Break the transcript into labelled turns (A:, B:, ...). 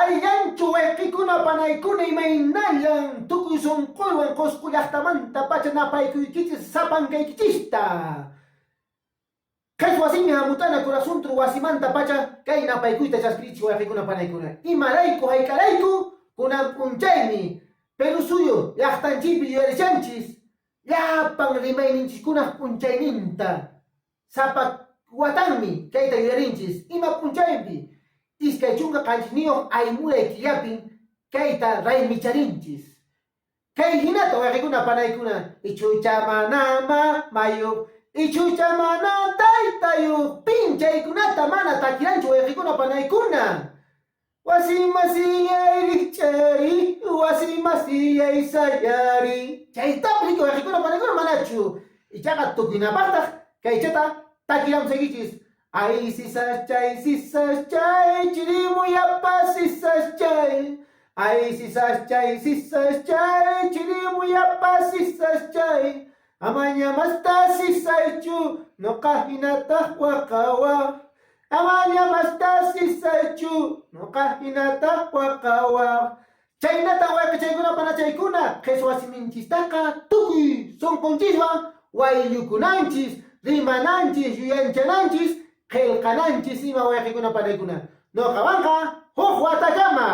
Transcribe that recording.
A: Allillanchu wayqikuna panaykuna imaynallan tukuy sunquywan Qusqu llaqtamanta pacha napaykuykichis sapankaykichista. Qheswa simi hamut'ana kurasuntru wasimanta pacha kay napaykuyta chaskirichis wayqikuna panaykuna. Imarayku hayk'arayku kunan p'unchaymi Perú suyu llaqtanchikpi yuyarishanchis llapan rimayninchiskunaq p'unchayninta. Sapa watanmi kayta yuyarinchis, ima p'unchaypi? 27 aymuray killapin kayta raymicharinchis. Kay hinata wayqikuna panaykuna, ichucha mana mamayuq, ichucha mana taytayuq, pin chaykunata mana takiranchu wayqikuna panaykuna? Wasi masiyay rikch'ari, wasi masiyay sayari. Chaytapis riki wayqikuna panaykuna manachu. Ichaqa tukuynapaqtaq kaychata takiramusaykichis. Ay sisaschay, sisaschay, chirimuyapa sisaschay. Ay sisaschay, sisaschay, chirimuyapa sisaschay. Amaña masta sisaychu, noqa hinataq waqawaq. Amaña masta sisaychu, noqa hinataq waqawaq. Chaynatan wayqichaykuna panachaykuna qheswa siminchistaqa tukuy sonqonchiswan wayllukunanchis, rimananchis, yuyanchananchis, qhelqananchis ima wayqikuna panaykuna. Noqawanqa huk watakama.